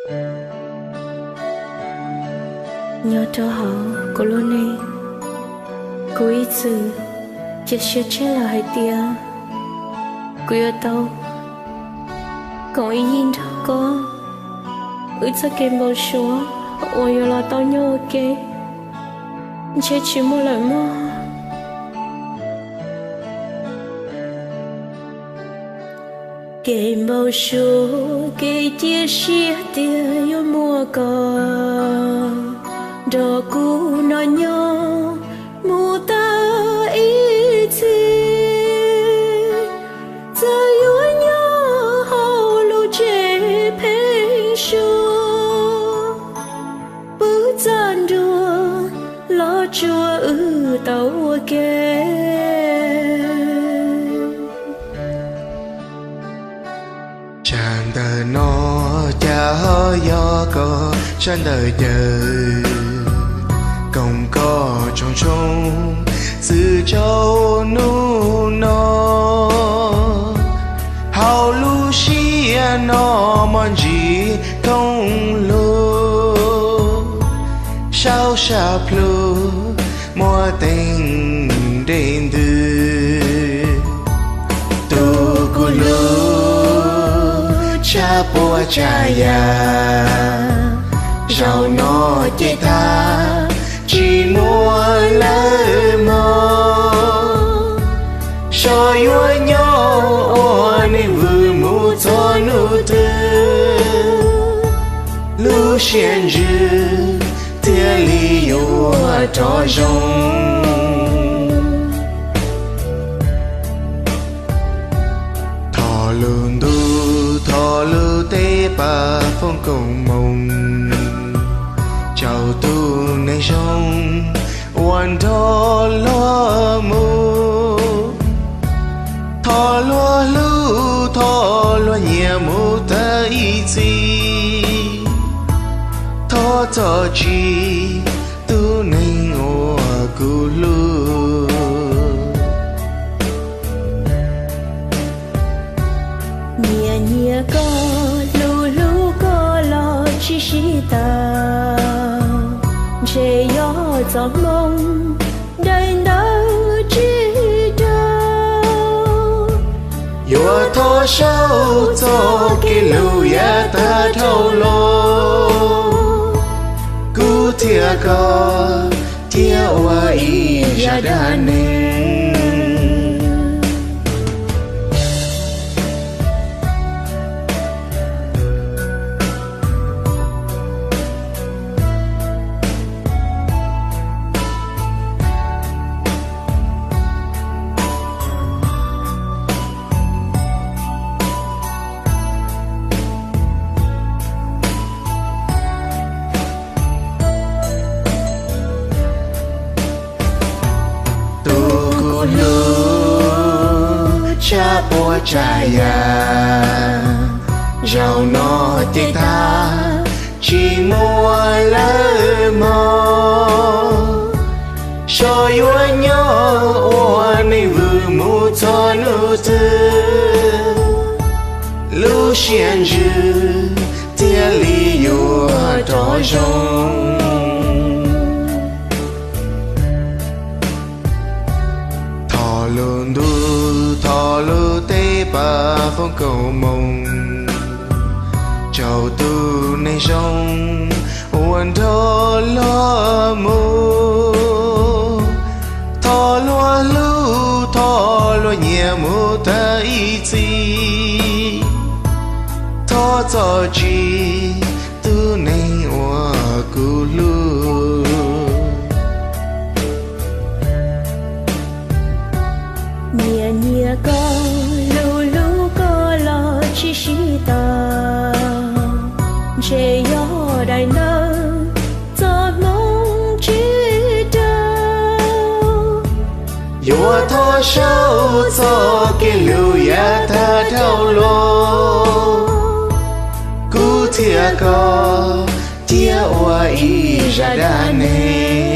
Nyob rau hauv kuv lub neej, kuv ib txwm cia siab tshaj lawm hais tias kuv yuav tau koom ib yig nrog koj. Wb txoj kev npau suav uas yuav los tau nyob ua ke ntshe tsis muaj lawm mog. Kev npau suav, kev cia siab tias yuav muaj koj nrog kuv no nyob mus tau ib txhis. Txawm yuav nyob hauv lub tsev pheeb suab, pw txaj nruab los tsuas wb tau ua ke. Tsam ntawm no cas ho yog koj sab ntawm caws, koom koj tsoom tshoob txwm tsaus nub no. Hauv lub siab no mos ntsis thooj lug, saub sab plhu muaj teeb nres ntws. Tus kuv hlub tshaj puas tsav yam, zaum no ces tag tsis muaj lawm mog. Seb yuav nyob ua neeg vwm mus txog hnub twg, lub siab ntsws thiaj li yuav rov zoo. Thov lub ntuj thov lub teb pab foom koob hmoov rau tus neeg zoo uas nrog luag mus. Thov luag hlub thov luag nyiam mus tau ib txhis, thov txhob tsim tus neeg uas kuv hlub. Nyiam nyiam koj, hlub hlub koj los tsis sib tau, ntshe yog txoj hmoo daim ntawv tsis raug. Yuav thov saub txoj kev hlub yav tag dhau los, kuv thiab koj thiaj ua ib zaj dab neeg. Tus kuv hlub tshaj puas tsav yam, zaum no ces tag tsis muaj lawm mog. Seb yuav nyob ua neeg vwm mus txog hnub twg, lub siab ntsws thiaj li yuav rov zoo. Thov lub ntuj thov lub teb pab foom koob hmoov rau tus neeg zoo uas nrog luag mus. Thov luag hlub thov luag nyiam mus tau ib txhis, thov txhob tsim tus neeg uas kuv hlub. Nyiam nyiam koj, hlub hlub koj los tsis sib tau, ntshe yog daim ntawv txoj hmoo tsis raug. Yuav thov saub txoj kev hlub yav tag dhau los, kuv thiab koj thiaj ua ib zaj dab neeg.